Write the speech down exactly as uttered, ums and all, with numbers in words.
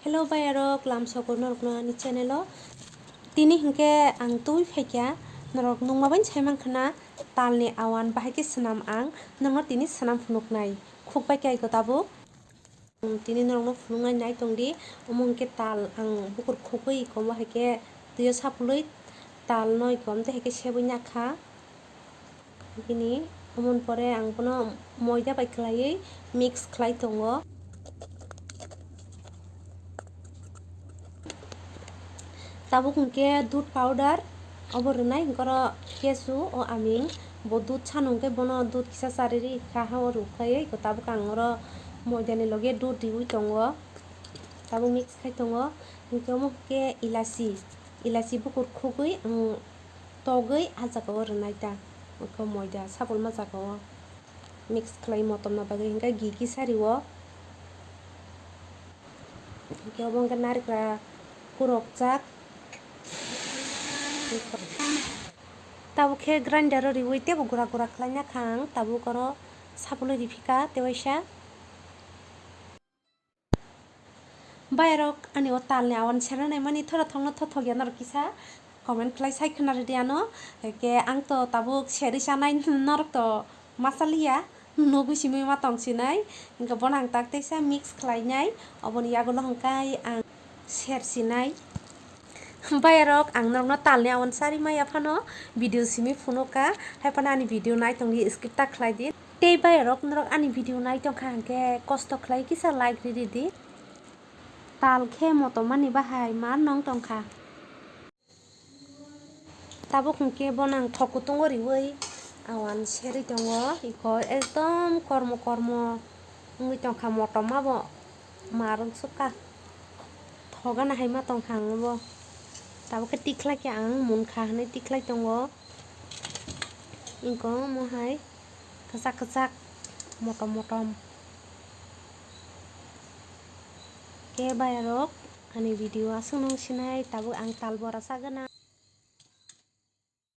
Hello bayarok, lamsoko norokno ani channel o. Tini hinkhe ang twi phaikha, norok nungma bai sai mankha na talni awan bahai khe swnam ang, norokno tini swnam phunuknai. Khukbai khe aiko tabuk. Tini norokno phunuknai nai tongdi, omo hinkhe tal ang bukur khugwi iko bahai khe twiyo sapulwi talno iko amtwi hai khe sebwi nakha. Bini omoni pore ang bono moida bai khlaiwi mix khlai tongo. Tabuk hinkhe dudh powder obo rwnai, hinkhe oro kesu o aming bo dudh sano hinkhe bono dudh kisa chariri kha ha o rwkhlaiwi tabuk ang oro moidani loge dudh riwi tongo, tabuk mix khai tongo. Hinkhe omo hinkhe ilachi, ilachi bukur khugwi ang togwi ah jaga o rwnai ta, hinkhe moida sabulma jaga o mix khlai motomna bagwi hinkhe ghee kisa riwo. Hinkhe obo hinkhe narikra kurokjak. Tabuk khe grinder o riwi teibo gura gura khlai nakha ang, tabuk oro sabulwi riphika tewaisa. Bayarok ani o talni awan sernai mani thora thokno thothok ya norok kisa comment khlai sai khna rwdi ano. Hinkhe ang to tabuk serwi chanai norok to ma chaliya, nugwi simi ma tong sinai. Hinkhe bono ang tak teisa mix khlainai, oboni yagulo hwnkhai ang ser sinai. Bayarok ang norokno talni awan sari maya phano video simi phunukha, hai phano ani video nai tongdi skip ta khlai di. Tei bayarok norok ani video nai tongkha hinkhe kosto khlai kisa like riri di. Tal khe motomani bahai ma nong tongkha. Tabuk hinkhe bono ang thok kutungo riwi awan serwi tongo, iko ekdom kormo kormo wngwi tongkha, motom abo ma rwngsukha, thok gana hai ma tongkha ang bo. Tabuk khe tikhlai khe ang munkha hinwi tikhlai tongo, iko omo hai kwchak kwchak motom motom. Khe bayarok ani video aswk nung sinai, tabuk ang tal bora sagana.